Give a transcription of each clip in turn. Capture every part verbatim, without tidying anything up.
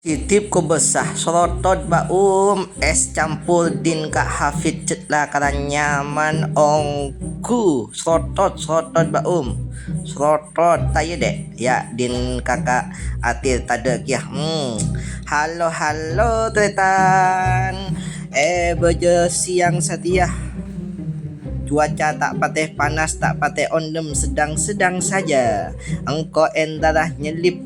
Titip kobâsa, srotot Ba'um, ès campor din Ka' Hafid cè' la karan nyaman ongghu. Srotot, srotot Ba'um. Srotot, ta' iyâ, Dek? Ya, din Kaka' Atir tadâ' kèya. Hmm. Halo, halo, Tarètan. Eh, bâjâ siang satèya. Cuaca ta' patè panas, ta' patè ondhem, sedang-sedang saja. Engko' entara nyellip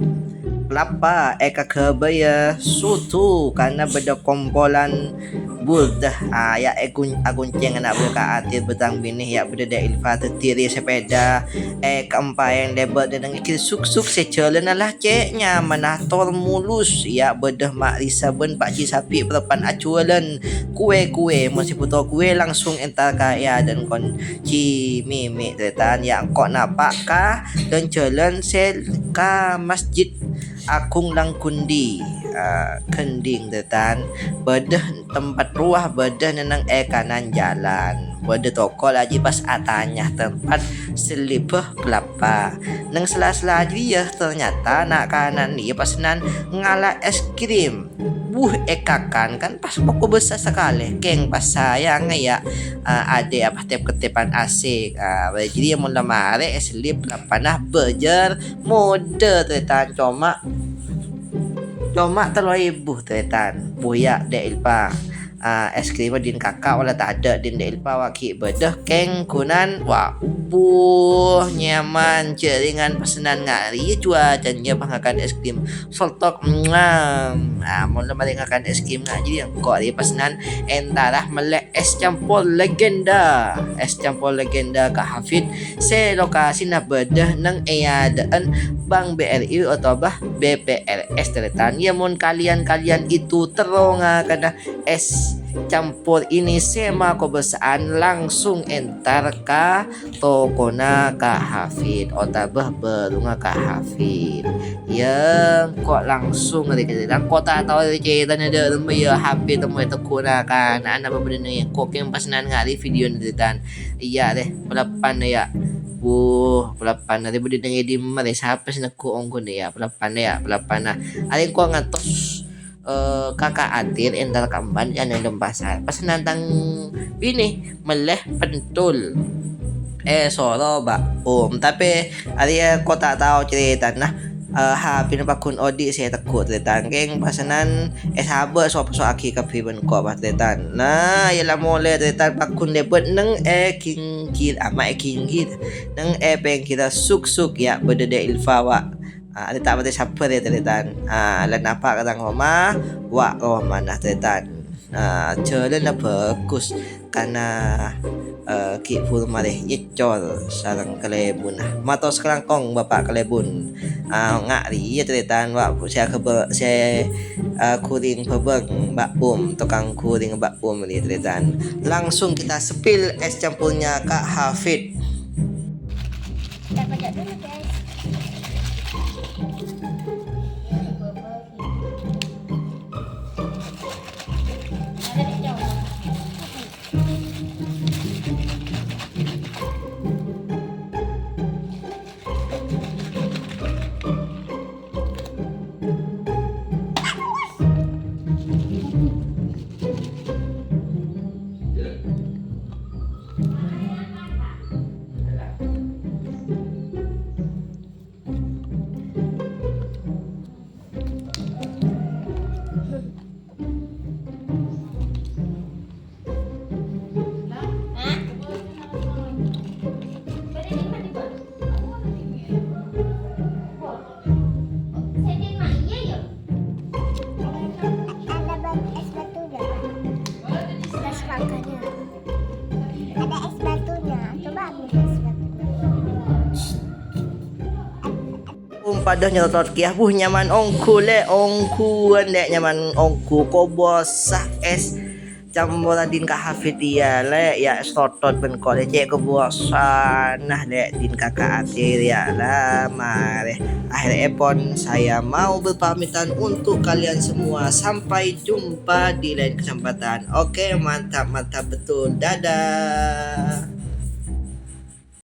plapa è kaghâbâyâ soto, karna bâdâ kompolan burdah. Ah, ya', è gun-, agoncèng ana' bârâ' Ka' Atir bân tang binè, ya', bâdâ Dek Ilfa, dhâddhi rè sepeda, è kaempaèn lèbât dâ' neng èkèr suk-suk sè jhâlânna la cè' nyamana tor mulus, ya', bâdâ Ma' Risa bân Pa' Ji Sapi' parappa'na ajuwâlân. Kuwè-kuwè, mon sè bhuto kuwè langsung entar ka è adâ'na kon Ji Mimi, Tarètan, ya' engko' napa' ka jhâlân sè ka Masjid Agung Langgundi, eh, Gending, Tarètan. Bâdâ tempat rowa, bâdâ neng è kanan jhâlân. Bâdâ toko la jiyâ pas atanya tempat sellibbhâ plapa. Neng sela-sela jârèya ternyata na'-kana' rèya pasènan ngala' ès krim. Wuh, èkakan kan pas pokok bâsa sakalè, kèng pas sayang ya, eh, adè' apa tep-ketepan asik. Ah, bâjâ rèya mon la marè èsellip lapana bâjâr modâ, Tarètan, coma, coma tello èbu, Tarètan. Buya Dek Ilfa. Ah, ès krimma din Kaka' ola tadâ' din Dek Ilfa wa ghi' bâdâ kèng ghunana. Wa, buh, nyaman, jhâringan pasènan nga' rèya cuacana pas ngakan ès krim. Soltok, ngam. Ah, mon la marè ngakan ès krim nga' jârèya engko' rèya pasènan entara mellè ès campor legenda. Ès campor legenda Ka' Hafid sè lokasina bâdâ neng è adâ'na Bank B R I otabâ B P R S, Tarètan. Ya, mon kalian-kalian itu terro ngakana ès campor ini sè makobâsa'an, langsung entar ka tokona Ka' Hafid otabâ bârungnga Ka' Hafid. Ya, engko' langsung rè, engko' ta' tao rè cètana dâ' remma ya Hafid temmo ètegghuna kan. Ana' bâbâdâna engko' kèng pasènan nga' rè videona, Tarètan. Iyâ rè, palapan ya. Wuh, palapan rè bâdâna è dimma rè, sapa sè neggu' ongghuna ya, palapan ya, palapan. Arè engko' ngantos eh, Kaka' Atir entar ka emban è Dempasar. Pas nantang binè mellè pentul. Eh, soro, Ba'um. Tapè arèya ko' ta' tao carètana. Eh, hapèna pagghun odi' sè èteggu', Tarètan. Kèng pasènan èsabâ' so-, so'aghi kabbhi bân ko', Tarètan. Nah, ya la molè, Tarètan, pagghun lèbât neng è ghinggir, ama è ghinggir. Neng è pèngghirra suk-suk, ya, bâdâ Dek Ilfa, wa. Ah, arè ta' patè sabbhâr ya, Tarètan. Ah, la napa' ka tang roma, wa' romana, Tarètan. Ah, jhâlânna bhâghus, karna, eh, ghi' buru marè ècor sareng kalèbunna. Mator sakalangkong, Bapa' Kalèbun. Ah, nga' rèya, Tarètan, wa' sè aghâbâ-, sè, eh, ghuring bhâbâng Ba'um, tokang ghuring Ba'um rèya, Tarètan. Langsung kita spill es campurnya Kak Hafid. Kita pajak dulu, guys. Ada bat-, es batunya. Ada semangkanya. Ada es batunya. Coba ambil es batunya. Umpadâ nyerotot kèya, buh, nyaman ongghu, Lè', ongghuwân, Lè', nyaman ongghu, kobâsa es campor din Kak Hafid iyâ, Lè', ya, srotot bân ko', Lè', cè' kobâsana, Lè', din Kaka' Atir, ya, la, marè. Akhirèpon, saya mau berpamitan untuk kalian semua. Sampai jumpa di lain kesempatan. Oke, mantap, mantap betul. Dadah.